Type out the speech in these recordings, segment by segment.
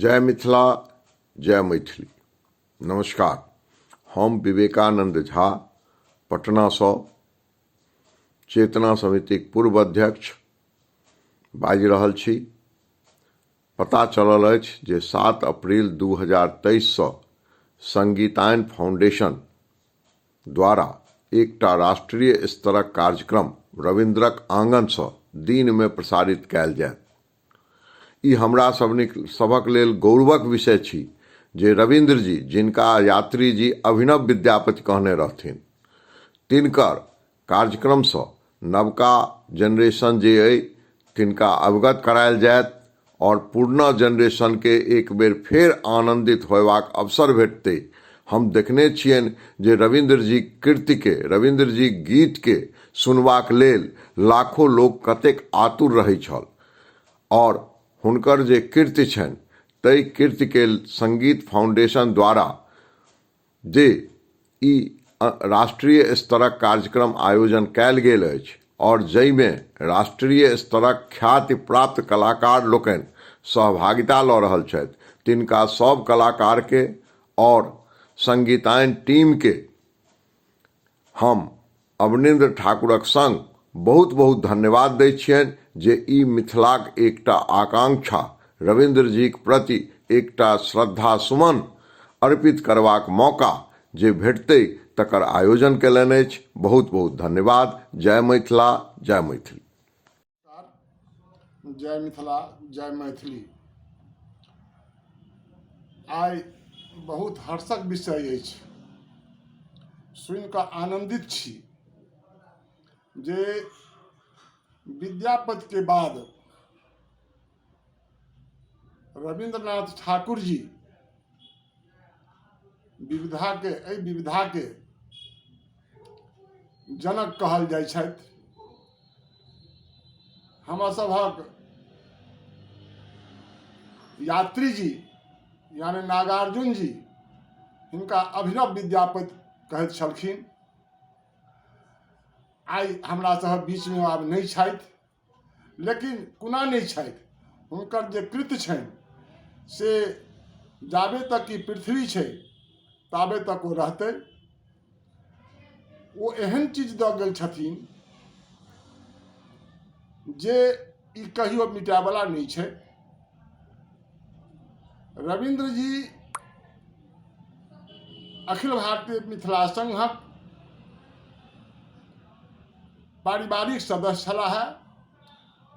जय मिथिला जय मैथिली। नमस्कार, हम विवेकानंद झा पटनासँ चेतना समितिक पूर्व अध्यक्ष बाजि रहल छी। पता चलल अछि जे 7 अप्रैल 2023सँ संगीतायन फाउंडेशन द्वारा एकटा राष्ट्रीय स्तरक कार्यक्रम रविन्द्रक आँगनसँ दिनमे प्रसारित कयल जायत। ई हमरा सभक लेल गौरवक विषय छी जे रविन्द्र जी, जिनका यात्री जी अभिनव विद्यापति कहने रहथिन, तिनकर कार्यक्रमसँ नवका जेनरेशन जे अइ तिनका अवगत करायल जायत आओर पुरना जेनरेशनके एक बेर फेर आनन्दित होयबाक अवसर भेटतै। हम देखने छियनि जे रविन्द्र जीक कृतिके, रविन्द्र जीक गीतके सुनबाक लेल लाखो लोक कतेक आतुर रहै छल आओर हुनकर जे कृति छनि ताहि कृतिके संगीत फाउंडेशन द्वारा जे ई राष्ट्रीय स्तरक कार्यक्रम आयोजन कयल गेल अछि आओर जाहिमे राष्ट्रीय स्तरक ख्याति प्राप्त कलाकार लोकनि सहभागिता लऽ रहल छथि, तिनका सभ कलाकारके आओर संगीतायन टीमके हम अवनीन्द्र ठाकुरक संग बहुत बहुत धन्यवाद दै छियनि जे ई मिथिलाक एकटा आकांक्षा रविन्द्र जीक प्रति एकटा श्रद्धा सुमन अर्पित करबाक मौका जे भेटतै तकर आयोजन केलनि अछि। बहुत बहुत धन्यवाद। जय मिथिला, जय मैथिली। जय मिथिला, जय मैथिली। आइ बहुत हर्षक विषय अछि, सुनि कऽ आनन्दित छी जे विद्यापतिके बाद रविन्द्रनाथ ठाकुर जी विविधाके एहि विविधाके जनक कहल जाइ छथि। हमर सभक यात्री जी यानि नागार्जुन जी हिनका अभिनव विद्यापति कहैत छलखिन। आइ हमरा सभक बीचमे आब नहि छथि, लेकिन कोना नहि छथि, हुनकर जे कृत्य छनि से जाबे तक ई पृथ्वी छै ताबे तक ओ रहतै। ओ एहन चीज दऽ गेल छथिन जे ई कहियो मिटायवला नहि छै। रविन्द्र जी अखिल भारतीय मिथिला संघक पारिवारिक सदस्य छलाह।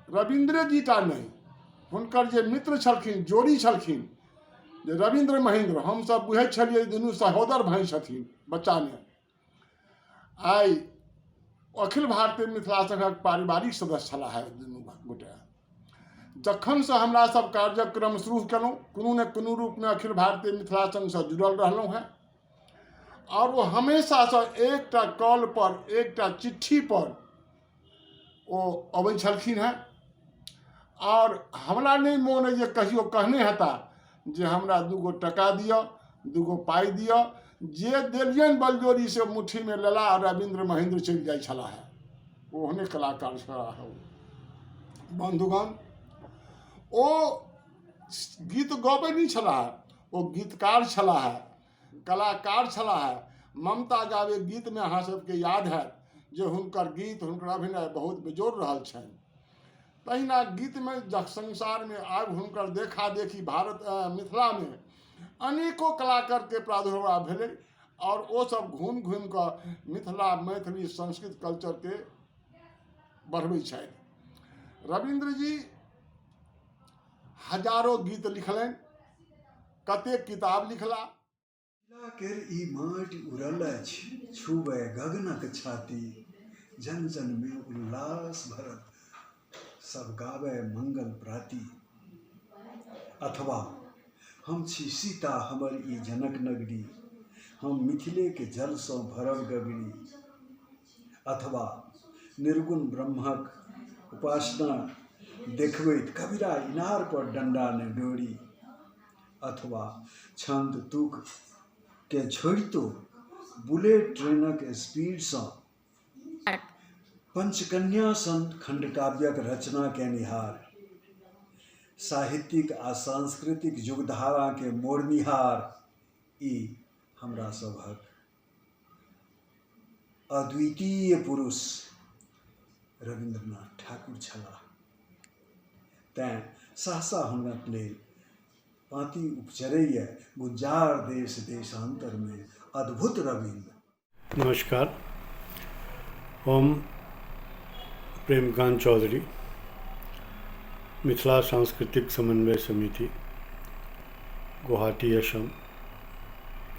रविन्द्रे जी टा नहि, हुनकर जे मित्र छलखिन, जोड़ी छलखिन जे रविन्द्र महेन्द्र, हमसभ बुझै छलियै दुनू सहोदर भाइ छथिन बच्चामे। आइ अखिल भारतीय मिथिला संघक पारिवारिक सदस्य छलाह दुनू गोटे। जखनसँ हमरा सब कार्यक्रम शुरू केलहुँ कोनो ने कोनो रूपमे अखिल भारतीय मिथिला संघसँ जुड़ल रहलहुँ हेँ आओर ओ हमेशासँ एकटा कॉल पर, एकटा चिट्ठी पर ओ अबै छलखिन हेँ। आओर हमरा नहि मोन अइ जे कहियो कहने हेता जे हमरा दूगो टका दिअ, दूगो पाइ दिअ। जे देलियनि बलजोरी से मुट्ठीमे लेला आ रविन्द्र महेन्द्र चलि जाइ छलाह। ओहने कलाकार छलाह ओ। बन्धुगण, ओ गीत गबै नहि छलाह, ओ गीतकार छलाह, कलाकार छलाह। ममता गावे गीतमे अहाँ सबके याद हैत जे हुनकर गीत, हुनकर अभिनय बहुत बेजोड़ रहल छनि। तहिना गीतमे संसारमे आब हुनकर देखा देखी भारत मिथिलामे अनेको कलाकारके प्रादुर्भाव भेलै आओर ओ सब घूमि घूमि कऽ मिथिला मैथिली संस्कृत कल्चरके बढ़बै छथि। रविन्द्र जी हजारो गीत लिखलनि, कतेक किताब लिखला। मिथिला केर ई माटि उड़ल अछि छूबय गगनक छाती, जन-जन मे उल्लास भरल सब गाबय मंगल प्राती। अथवा हम छी सीता हमर ई जनक नगरी, हम मिथिले के जल सँ भरब गगरी। अथवा निर्गुण ब्रह्मक उपासना देखबैत कबीरा इनार पर डंडा ने डोरी। अथवा छन्द तुक केँ छोड़ितो बुलेट ट्रेनक स्पीड सँ पंचकन्या सन खण्डकाव्यक रचना कएनिहार साहित्यिक आ सांस्कृतिक युगधाराके मोड़निहार ई हमरा सभक अद्वितीय पुरुष रवीन्द्रनाथ ठाकुर छलाह। तैँ सहसा हुनक लेल पाँति उपचरैए गुंजार देश देशान्तरमे अद्भुत रवीन्द्र। नमस्कार, हम प्रेमकांत चौधरी, मिथिला सांस्कृतिक समन्वय समिति गुवाहाटी असम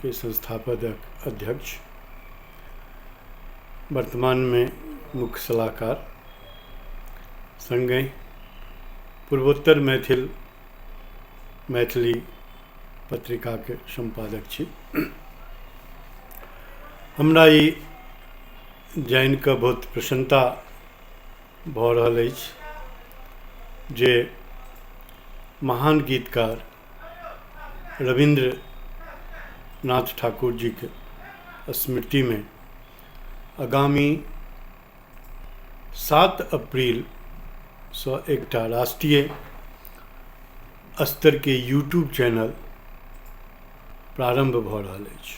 के संस्थापक अध्यक्ष, वर्तमान में मुख्य सलाहकार, संगहि पूर्वोत्तर मैथिल मैथिली पत्रिकाके सम्पादक छी। हमरा ई जानिकऽ बहुत प्रसन्नता भऽ रहल अछि जे महान गीतकार रवीन्द्र नाथ ठाकुर जीके स्मृतिमे आगामी 7 अप्रिलसँ एकटा राष्ट्रीय स्तरके यूट्यूब चैनल प्रारम्भ भऽ रहल अछि,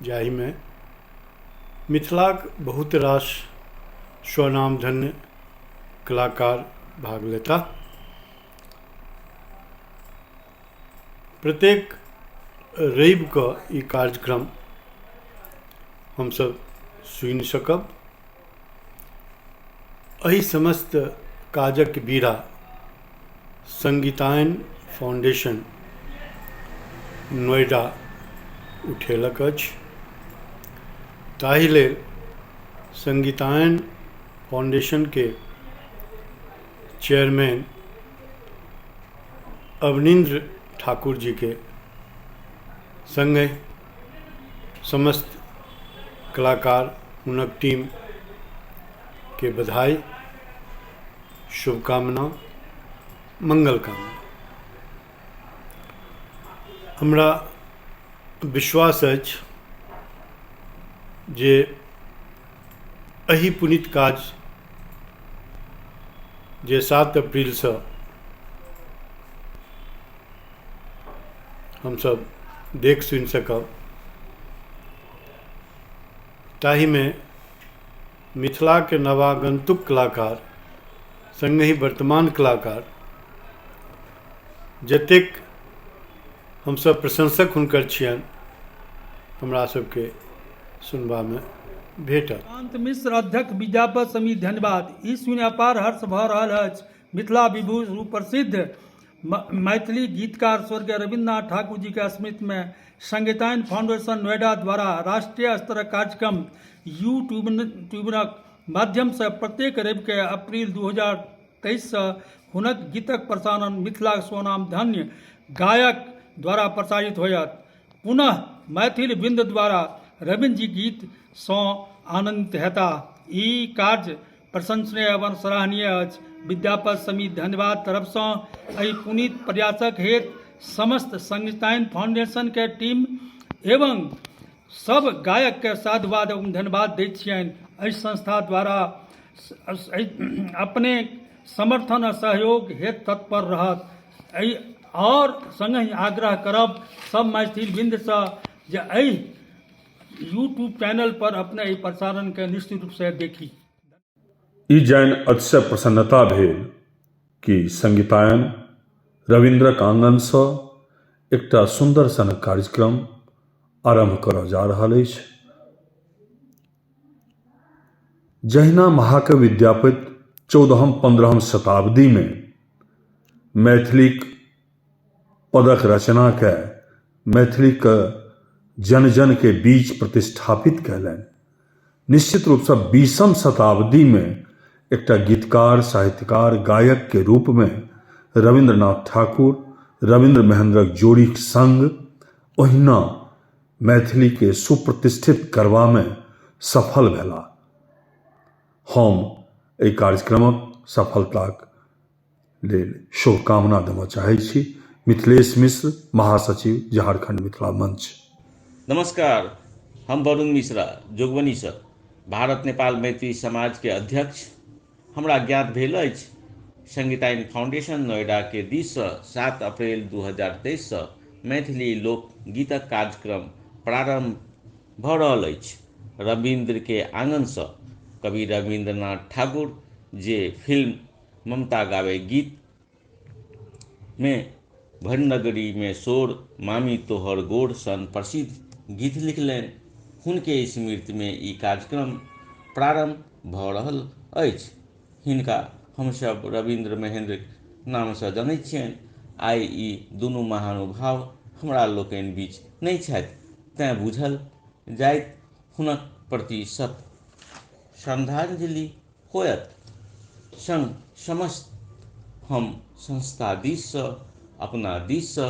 जाहिमे मिथिलाक बहुत रास स्वनामधन्य कलाकार भाग लेताह। प्रत्येक रविके ई कार्यक्रम हमसभ सुनि सकब। एहि समस्त काजक बीड़ा संगीतायन फाउंडेशन नोएडा उठेलक अछि, ताहि लेल संगीतायन फाउंडेशनके चेयरमैन अवनीन्द्र ठाकुर जीके सङ्गहि समस्त कलाकार हुनक टीमके बधाई, शुभकामना, मंगल कामना। हमरा विश्वास अछि जे एहि पुनीत काज जे 7 अप्रिलसँ हमसभ देख सुनि सकब, ताहिमे मिथिलाके नवागन्तुक कलाकार सङ्गहि वर्तमान कलाकार जतेक हमसभ प्रशंसक हुनकर छियनि, हमरा सबके सुनबामे भेटत। कान्त मिश्र अध्यक्ष विद्यापति समिति धन्यवाद। ई सुनि अपार हर्ष भऽ रहल अछि। मिथिला विभूषण सुप्रसिद्ध मैथिली गीतकार स्वर्गीय रवीन्द्रनाथ ठाकुर जी के स्मृति में संगीतायन फाउंडेशन नोएडा द्वारा राष्ट्रीय स्तरक कार्यक्रम यूट्यूबक माध्यम से प्रत्येक रवि के अप्रैल 2023 से हुनक गीतक प्रसारण मिथिला स्वनाम धन्य गायक द्वारा प्रसारित होयत। पुनः मैथिल वृंद द्वारा रवीन्द्र जी गीत सँ आनंदित हेताह। ई कार्य प्रशंसनीय एवं सराहनीय अछि। विद्यापति समिति धन्यवाद तरफसँ एहि पुनीत प्रयासक हेतु समस्त संगीतायन फाउंडेशन के टीम एवं सब गायक के साधुवाद एवं धन्यवाद दैत छियनि। एहि संस्था द्वारा अपने समर्थन आ सहयोग हेतु तत्पर रहत। एहि आओर सङ्गहि आग्रह करब सब मैथिल वृन्दसँ जे एहि यूट्यूब चैनल पर अपने एहि प्रसारणके निश्चित रूपसँ देखी। ई जानि अतिशय प्रसन्नता भेल कि संगीतायन रवीन्द्रक आङ्गनसँ एकटा सुन्दर सनक कार्यक्रम आरम्भ करऽ जा रहल अछि। जहिना महाकवि विद्यापति 14म 15म शताब्दीमे मैथिलीक पदक रचना कए मैथिलीके जन जनके बीच प्रतिष्ठापित कयलनि, निश्चित रूपसँ 20म शताब्दीमे एकटा गीतकार, साहित्यकार, गायकके रूपमे रवीन्द्रनाथ ठाकुर रवीन्द्र महेन्द्रक जोड़ीक सङ्ग ओहिना मैथिलीके सुप्रतिष्ठित करबामे सफल भेलाह। हम एहि कार्यक्रमक सफलताक लेल शुभकामना देबऽ चाहै छी। मिथिलेश मिश्र, महासचिव, झारखंड मिथिला मंच। नमस्कार, हम वरुण मिश्रा जोगबनीसँ भारत नेपाल मैत्री समाजके अध्यक्ष। हमरा ज्ञात भेल अछि संगीतायन फाउंडेशन नोएडा के दिससँ 7 अप्रैल 2023सँ मैथिली लोकगीतक कार्यक्रम प्रारम्भ भऽ रहल अछि। रविन्द्र के आंगनसँ कवि रविन्द्रनाथ ठाकुर जे फिल्म ममता गावे गीत मे भरि नगरीमे शोर मामी तोहर गोर सन प्रसिद्ध गीत लिखलनि, हुनके स्मृतिमे ई कार्यक्रम प्रारम्भ भऽ रहल अछि। हिनका हमसभ रविन्द्र महेन्द्र नामसँ जनैत छियनि। आइ ई दुनू महानुभाव हमरा लोकनि बीच नहि छथि, तेँ बुझल जाइत हुनक प्रति सत श्रद्धांजलि होयत। संग समस्त हम संस्था दिससँ, अपना दिससँ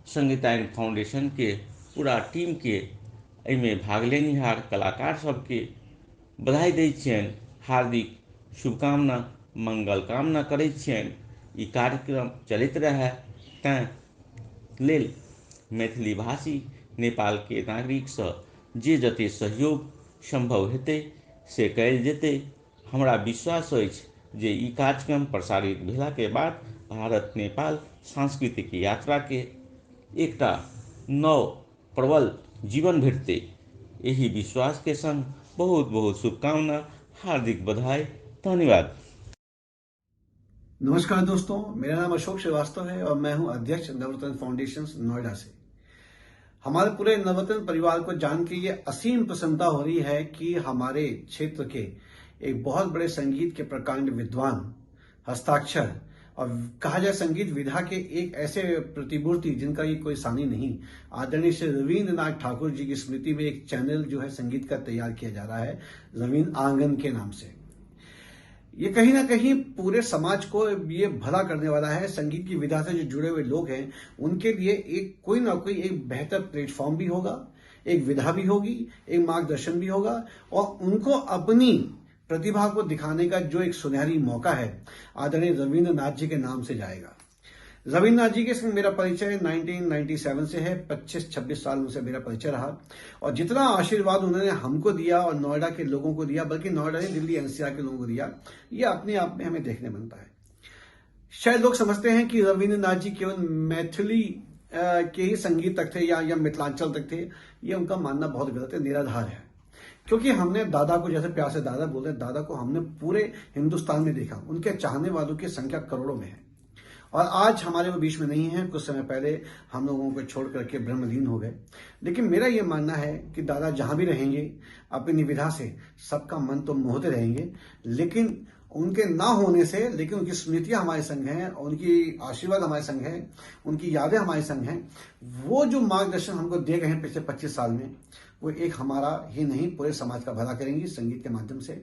संगीतायन फाउंडेशनके पूरा टीमके, एहिमे भाग लेनिहार कलाकार सभके बधाई दै छियनि, हार्दिक शुभकामना मंगल कामना करै छियनि। ई कार्यक्रम चलैत रहए तैँ लेल मैथिली भाषी नेपालके नागरिकसँ जे जते सहयोग सम्भव हेतै से कयल जेतै। हमरा विश्वास अछि जे ई कार्यक्रम प्रसारित भेलाके बाद भारत नेपाल सांस्कृतिक यात्राके एकटा नव प्रबल जीवन भेटतै। एहि विश्वासके संग बहुत बहुत शुभकामना, हार्दिक बधाई, धन्यवाद। नमस्कार दोस्तों, मेरा नाम अशोक श्रीवास्तव है और मैं हूं अध्यक्ष नवरत्न फाउंडेशन नोएडा से। हमारे पूरे नवरत्न परिवार को जान के ये असीम प्रसन्नता हो रही है कि हमारे क्षेत्र के एक बहुत बड़े संगीत के प्रकांड विद्वान, हस्ताक्षर और कहा जाए संगीत विधा के एक ऐसे प्रतिमूर्ति जिनका ये कोई सानी नहीं, आदरणीय श्री रविन्द्रनाथ ठाकुर जी की स्मृति में एक चैनल जो है संगीत का तैयार किया जा रहा है रविन्द्र आंगन के नाम से। ये कहीं ना कहीं पूरे समाज को ये भला करने वाला है। संगीत की विधा से जो जुड़े हुए लोग हैं उनके लिए एक कोई ना कोई एक बेहतर प्लेटफॉर्म भी होगा, एक विधा भी होगी, एक मार्गदर्शन भी होगा और उनको अपनी प्रतिभा को दिखाने का जो एक सुनहरी मौका है आदरणीय रविन्द्रनाथ जी के नाम से जाएगा। रविन्द्रनाथ जी के संग मेरा परिचय 1997 से है, 25-26 साल उनसे मेरा परिचय रहा और जितना आशीर्वाद उन्होंने हमको दिया और नोएडा के लोगों को दिया, बल्कि नोएडा नहीं दिल्ली एनसीआर के लोगों को दिया, ये अपने आप में हमें देखने बनता है। शायद लोग समझते हैं कि रविन्द्रनाथ जी केवल मैथिली के ही संगीत तक थे या मिथिलांचल तक थे, ये उनका मानना बहुत गलत है, निराधार है। क्योंकि हमने दादा को, जैसे प्यार से दादा बोलते हैं, दादा को हमने पूरे हिंदुस्तान में देखा, उनके चाहने वालों की संख्या करोड़ों में है और आज हमारे वो बीच में नहीं है। कुछ समय पहले हम लोगों को छोड़ करके ब्रह्मलीन हो गए, लेकिन मेरा ये मानना है कि दादा जहां भी रहेंगे अपनी विधा से सबका मन तो मोहते रहेंगे, लेकिन उनके ना होने से, लेकिन उनकी स्मृतियां हमारे संग हैं, उनकी आशीर्वाद हमारे संग हैं, उनकी यादें हमारे संग हैं। वो जो मार्गदर्शन हमको दे गए हैं पिछले 25 साल में, वो एक हमारा ही नहीं पूरे समाज का भला करेंगी संगीत के माध्यम से।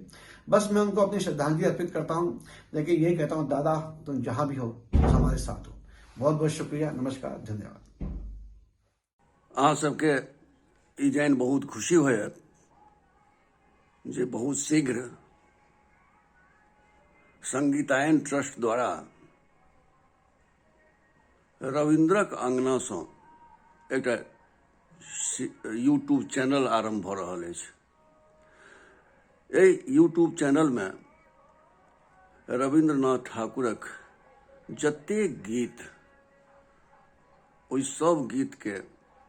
बस मैं उनको अपनी श्रद्धांजलि अर्पित करता हूं, लेकिन यही कहता हूं, दादा तुम जहां भी हो हमारे साथ हो। बहुत बहुत शुक्रिया, नमस्कार, धन्यवाद। अहाँ सबके ई जानि बहुत खुशी होयत जे बहुत शीघ्र संगीतायन ट्रस्ट द्वारा रविन्द्रक अंगनासँ एकटा यूट्यूब चैनल आरम्भ भऽ रहल अछि। एहि यूट्यूब चैनलमे रविन्द्रनाथ ठाकुरक जतेक गीत, ओहि सब गीतके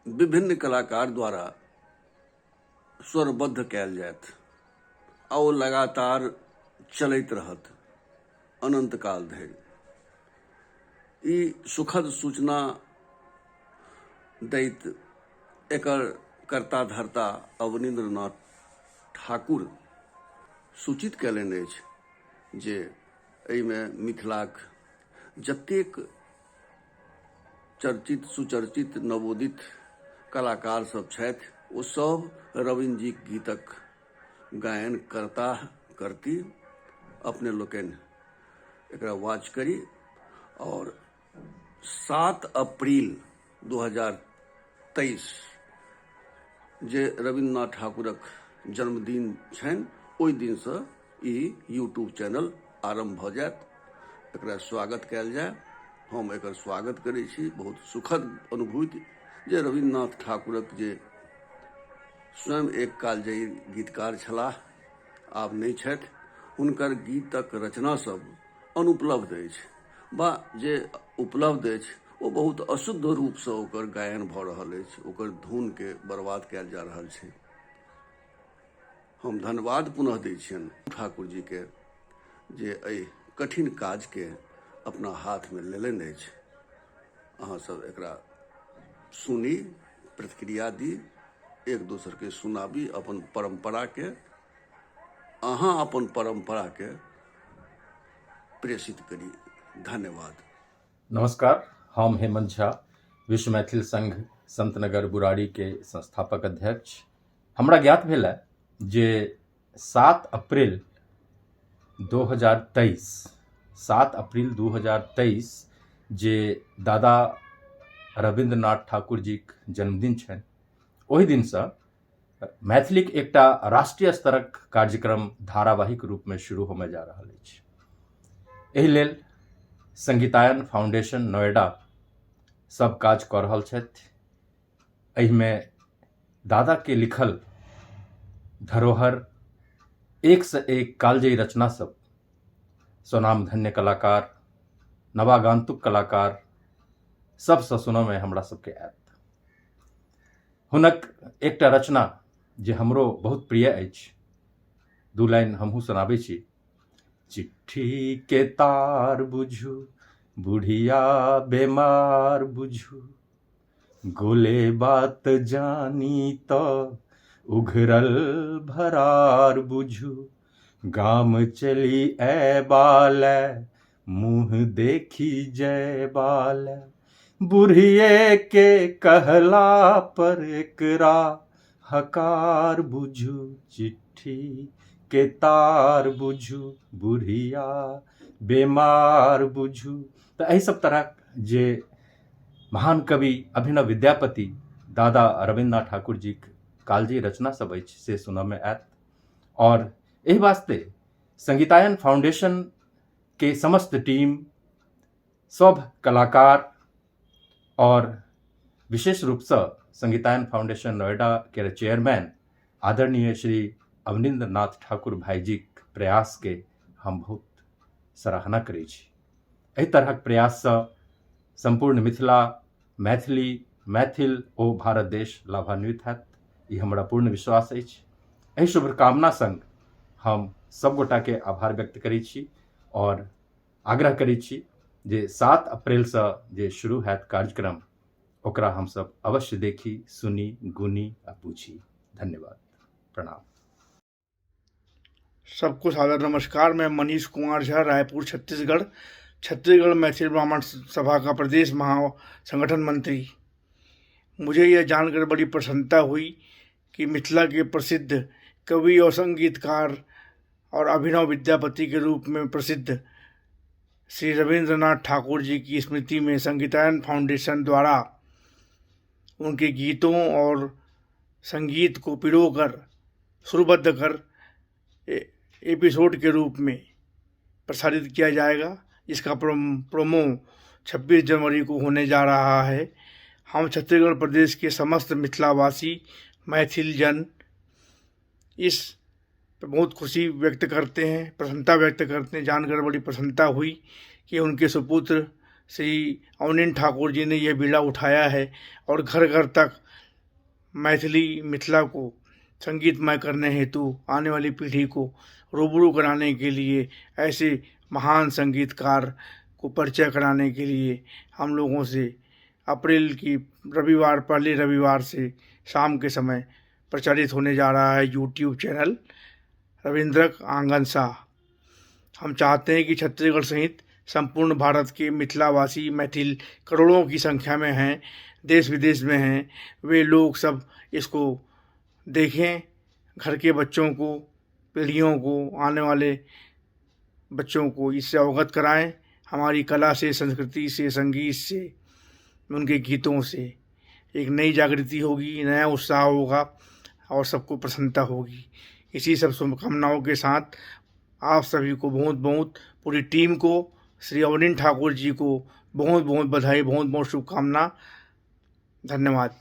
विभिन्न कलाकार द्वारा स्वरबद्ध कयल जायत आ ओ लगातार चलैत रहत अनंत काल धरि। ई सुखद सूचना दैत एकर कर्ता धर्ता अवनीन्द्रनाथ ठाकुर सूचित कयलनि अछि जे एहिमे मिथिलाक जतेक चर्चित सुचर्चित नवोदित कलाकार सब छथि ओ सब रविन्द्र जीक गीतक गायन करताह करती। अपने लोकनि एकरा वॉच करी और 7 अप्रैल 2023 जे रविन्द्रनाथ ठाकुरक जन्मदिन छनि ओहि दिनसँ ई यूट्यूब चैनल आरम्भ भऽ जायत। एकरा स्वागत कयल जाय, हम एकर स्वागत करै छी। बहुत सुखद अनुभूति जे रविन्द्रनाथ ठाकुरक जे स्वयं एक कालजयी गीतकार छलाह, आब नहि छथि, हुनकर गीतक रचना सब अनुपलब्ध अछि वा जे उपलब्ध अछि ओ बहुत अशुद्ध रूपसँ ओकर गायन भऽ रहल अछि, ओकर धुनके बर्बाद कयल जा रहल छै। हम धन्यवाद पुनः दै छियनि ठाकुर जीके जे एहि कठिन काजके अपना हाथमे लेलनि अछि। अहाँ सब एकरा सुनी, प्रतिक्रिया दी, एक दोसरके सुनाबी अपन परम्पराके। अहाँ अपन परम्पराके प्रेषित करी। धन्यवाद। नमस्कार, हम हेमंत झा, विश्व मैथिल संघ संतनगर बुराड़ी के संस्थापक अध्यक्ष। हमरा ज्ञात भेल है जे 7 अप्रैल 2023, 7 अप्रैल 2023 जे दादा रविन्द्रनाथ ठाकुर जीक जन्मदिन छनि, ओहि दिनसँ मैथिलीक एकटा राष्ट्रीय स्तरक कार्यक्रम धारावाहिक रूपमे शुरू होमय जा रहल अछि। एहि लेल संगीतायन फाउंडेशन नोएडा सब काज कऽ रहल छथि। एहिमे दादाके लिखल धरोहर एकसँ एक कालजयी रचना सब स्वनामधन्य कलाकार, नवागान्तुक कलाकार सबसँ सुनऽमे हमरा सबके आयत। हुनक एकटा रचना जे हमरो बहुत प्रिय अछि, दू लाइन हमहूँ सुनाबै छी। चिट्ठी के तार बुझू, बुढ़िया बेमार बुझू, गोले बात जानी तऽ उघरल भरार बुझू, गाम चलि अयबा लए मुँह देखि जयबा लए, बुढ़िए के कहला पर एकरा हकार बुझू, चिट्ठी के तार बुझू, बुढ़िया बेमार बुझू। तऽ एहि सब तरहक जे महान कवि अभिनव विद्यापति दादा रविन्द्रनाथ ठाकुर जीक कालजयी रचना सब अछि से सुनऽमे आयत। आओर एहि वास्ते संगीतायन फाउंडेशन के समस्त टीम, सब कलाकार और विशेष रूपसँ संगीतायन फाउंडेशन नोएडा के चेयरमैन आदरणीय श्री अवनीन्द्र नाथ ठाकुर भाईजीक प्रयासके हम बहुत सराहना करै छी। एहि तरहक प्रयाससँ सम्पूर्ण मिथिला, मैथिली, मैथिल ओ भारत देश लाभान्वित हैत, ई हमरा पूर्ण विश्वास अछि। एहि शुभकामना संग हम सब गोटाके आभार व्यक्त करै छी और आग्रह करै छी जे 7 अप्रैलसँ जे शुरू हैत कार्यक्रम ओकरा हमसब अवश्य देखी, सुनी, गुनी आ पूछी। धन्यवाद, प्रणाम। सबको सादर नमस्कार। मैं मनीष कुमार झा, रायपुर, छत्तीसगढ़। छत्तीसगढ़ मैथिल ब्राह्मण सभा का प्रदेश महा संगठन मंत्री। मुझे यह जानकर बड़ी प्रसन्नता हुई कि मिथिला के प्रसिद्ध कवि और संगीतकार और अभिनव विद्यापति के रूप में प्रसिद्ध श्री रविंद्रनाथ ठाकुर जी की स्मृति में संगीतायन फाउंडेशन द्वारा उनके गीतों और संगीत को पिरोकर सुरबद्ध कर एपिसोड के रूप में प्रसारित किया जाएगा। इसका प्रोमो 26 जनवरी को होने जा रहा है। हम छत्तीसगढ़ प्रदेश के समस्त मिथिलावासी मैथिल जन इस पर बहुत खुशी व्यक्त करते हैं, प्रसन्नता व्यक्त करते हैं। जानकर बड़ी प्रसन्नता हुई कि उनके सुपुत्र श्री अवनीन्द्र ठाकुर जी ने यह बीड़ा उठाया है और घर घर तक मैथिली मिथिला को संगीतमय करने हेतु आने वाली पीढ़ी को रूबरू कराने के लिए ऐसे महान संगीतकार को परिचय कराने के लिए हम लोगों से अप्रैल की रविवार, पहले रविवार से शाम के समय प्रचारित होने जा रहा है यूट्यूब चैनल रविंद्रक आंगन शाह। हम चाहते हैं कि छत्तीसगढ़ सहित संपूर्ण भारत के मिथिलावासी मैथिल करोड़ों की संख्या में हैं, देश विदेश में हैं, वे लोग सब इसको देखें, घर के बच्चों को, पीढ़ियों को, आने वाले बच्चों को इससे अवगत कराएं, हमारी कला से, संस्कृति से, संगीत से, उनके गीतों से एक नई जागृति होगी, नया उत्साह होगा और सबको प्रसन्नता होगी। इसी सब शुभकामनाओं के साथ आप सभी को बहुत बहुत, पूरी टीम को, श्री अवनीन्द्र ठाकुर जी को बहुत बहुत बधाई, बहुत बहुत शुभकामना। धन्यवाद।